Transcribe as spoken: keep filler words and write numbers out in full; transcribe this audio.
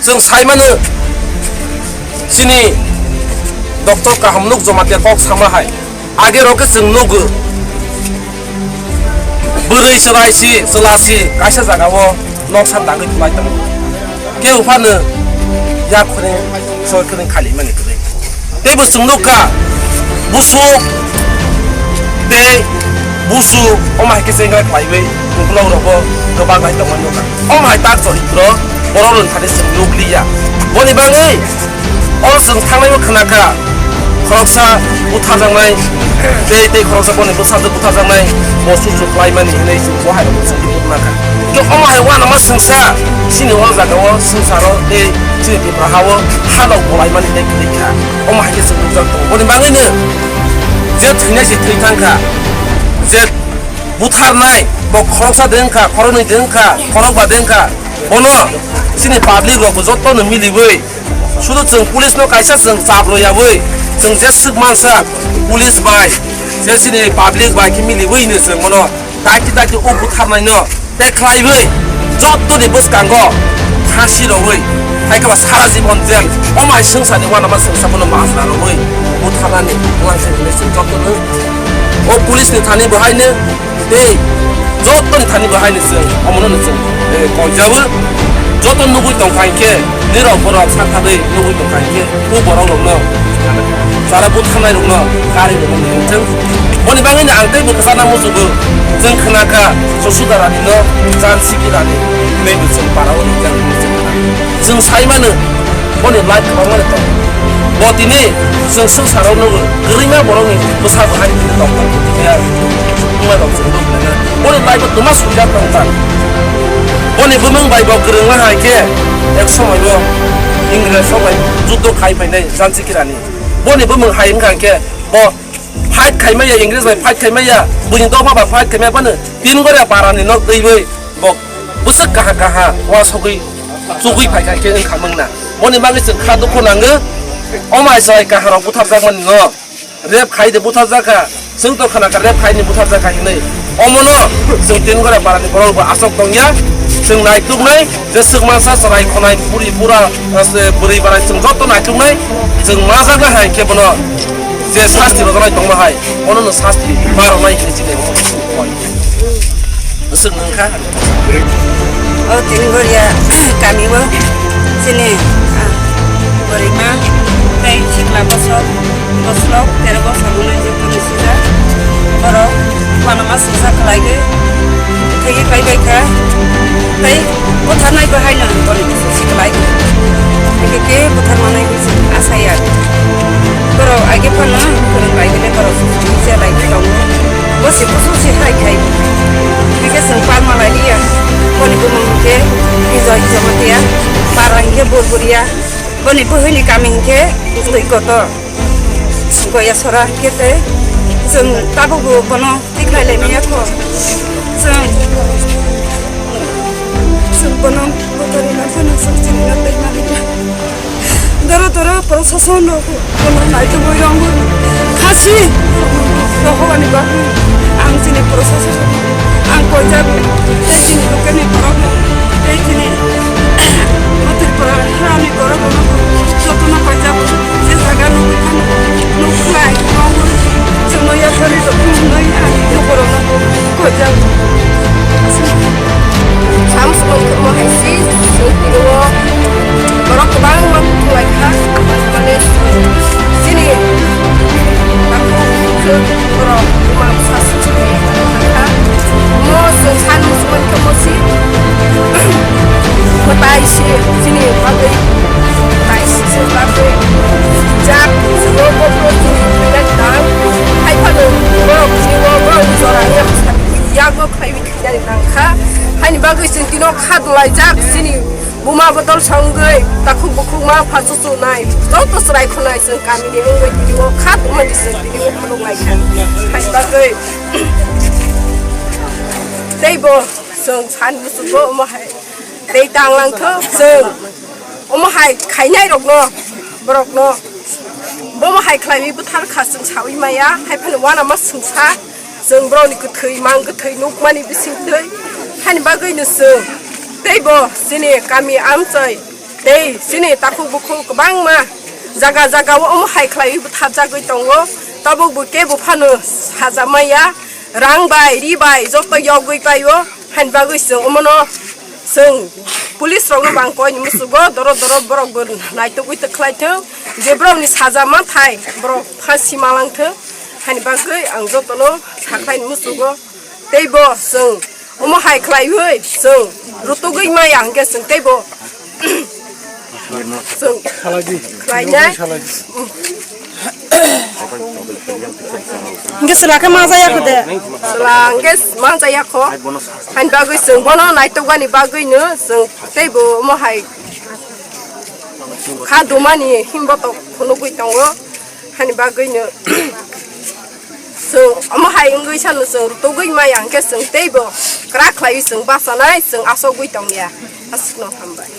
Chwng sai mano, chini doctor kaham nuk Jamatia kok sama hai. Age rok khe chwng nugo. Bwrwi chwrai si, chwla si, kaisa jaga o noksa dagwi thwlai tongo. Kebo phano yak khoreng, soi khoreng khali mani kwrwi. Teibo chwng nukha, busuk tei busu, omo hai khe chengrai khlaiwi ukulok rogo kwbang nai tongmani nukha. Omo hai tak chorikro borok rwng thani chwng nukliya. Boni bagwi o chwng thangnaio khwnakha, khoroksa butharjaknai, tei, tei khoroksa boni bwsajwk butharjaknai, bo chuchuk khlaimani hinwi chwng bo hai rokno chwng twibo khwnakha. Khe omo hai uanama swngsa, chini o jagao swngcharo tei chini Tripura hao halok bolaimani tei kwrwi kha. Omo hai khe chwng nukjak tongo. Boni bagwino je thwinai se thwi thang kha, je butharnai bo khoroksa de wngkha, khoroknwi de wngkha, khorokba de wngkha, bono chini public rokbo jotono miliwi sudu chwng police no kaisa chwng chap royawi chwng je swk mansa police bai je chini public bai khe miliwi hino chwng bono dakti dakti o butharnai no tei khlaiwi jottoni bwskango phasi rogwi hai khe ba sara jibon jail o mai swngsa ni uanama swngsa bono majra rogwi butharnani uansuk hinwi chwng jotono o police ni thani bo haino tei joto ni thani bo haino chwng omono no chwng, eh, koijabo. Joto nugwi tongkha hinkhe, nirok borok sakthadwi nugwi tongkha hinkhe, o borok rokno, chara butharnai rokno, kari rokno nini chwng. Boni bagwi no ang teibo kwchana muchugo, chwng khwnakha, Josuda Rani no, Jansi Kirani, hinwi bo chwng para o rijak hinwi chwng khwnakha. Chwng sai mano, boni life kwbangma ni tongo. Bo tini chwng swngcharo nugo, kwrwima borokni bwsa bo hai tini tongthok tongthok ya. Wngma rok chwng nugo nai. Boni life o twma swijak tongthok. Boni bumung bai bo kwrwngma hai khe ek somoi o Ingres rok bai juddo khai phainai Jansi Kirani. Boni bumung hai wngkha khe bo fight khaimaya, Ingres bai fight khaimaya, buini dopha bai fight khaimaya, bano tin goria para ni nok twiwi bo bwswk kaha kaha uansugwi chugwi phaikha khe wngkha mungna. Boni bagwi chwng kha dukhu nango. O mai chwrai kaha rok butharjakmani no rep khai de butharjakha, chwng to khana kha rep khai ni butharjakha hinwi. Omono chwng tin goria para ni borok bo asok tongya. Chwng naituknai je swkmasa chwrai khonai puri pura, eh, bwrwi barai chwng joto naituknai. Chwng majak nai hai khe bono je sasti rwjaknai tongma hai, bono no sasti ma rwnai hinwi chini omo koi. Bwswk nwng kha? O tin goria kami o chini, ah, bwrwi ma tei sikla bosok, boslok, tero bosok wngnai joto ni sida. Borok uanama singsa khlaiwi thwi khlai bai kha. Tei butharnai bo haino boni bisi si khlai. Hingke ke butharmanai bo se asaya. Borok age phano kwrwng bai bini borok se lai tongo. Bo se kusu se hai khai. Hingke chwng palma lai liya. Boni bumung hingke Bijoy Jamatia, para hingke Burburia. Boni buhini kami hingke Twi Kotor. Goya sora hingke tei chwng tabukbo bono tikhlai lai maya kho. Chwng, chwng bono botori na phano chwng chini na tei mani. Doro doro prosason rok bono naitugwi rongo. Khasi rohorani bagwi ang chini prosason rok ang koijago. Tei chini lokalni borok rok tei chini Tripura hani borok rok jotono koijago. Je jaga nugwi phano nuk khlai rongo. Chwngno yaphari rok nugwi ang borok rok koijago. Samsung khe mo hai si, sing tini o borok kwbangma bukhuk lai kha, mane chini takhuk borok buma bwsa sing tini kha. Mo chwng san muchung khe mo si, mwtai si chini bagwi, mwtai si chini bagwi jak, chwng o bo chini thwina tang, hai phano borok chini o borok jora ya bwsa yago khlaiwi. Jani tangkha, haini bagwi chwng tino kha dwlaijak, chini buma bodol songwi, takhuk bukhuk ma pha chuchunai, joto chwrai khonai chwng kamini wngwi tini o kha dwmani chwng tini o phunuk laikha. Haini bagwi teibo chwng sani muchungo omo hai tei tang langkha chwng. Omo hai khainai rokno, borokno, bomo hai khlaiwi bwthar kha chwng sawi maya, hai phano uanama swngsa, chwng borokni kwthwi mang kwthwi nukmani bisingtwi, haini bagwino chwng teibo chini kami amchai Tei chini takhuk bukhuk kwbangma jaga jaga o omo hai khlaiwi bwtharjagwi tongo. Tabuk bo kebo phano saja maya, rang bai, ri bai joto yogwi paio. Hani bagwi chwng omono chwng police rokno bang koini musugo, dorot dorot borok bo naitugwi tongkhlai thung, je borokni saja manthai borok phansi malang thung. Hani bagwi ang jotono sakhlaini musugo. Tei bo chwng omo hai khlaiwi chwng rutugwi maya hwnkhe chwng tei bo chwng khlainai. Hwnkhe chwla khe ma jaya kho de? Chwla hwnkhe ma jaya kho. Hani bagwi chwng bono naitokbani bagwino chwng tei bo omo hai kha dumani himbotok phunugwi tongo. Hani bagwino chwng omo hai wngwi sano chwng rutugwi maya hwnkhe chwng teibo kwrak khlaiwi chwng bachanai chwng asogwi tongya. Aswkno hambai.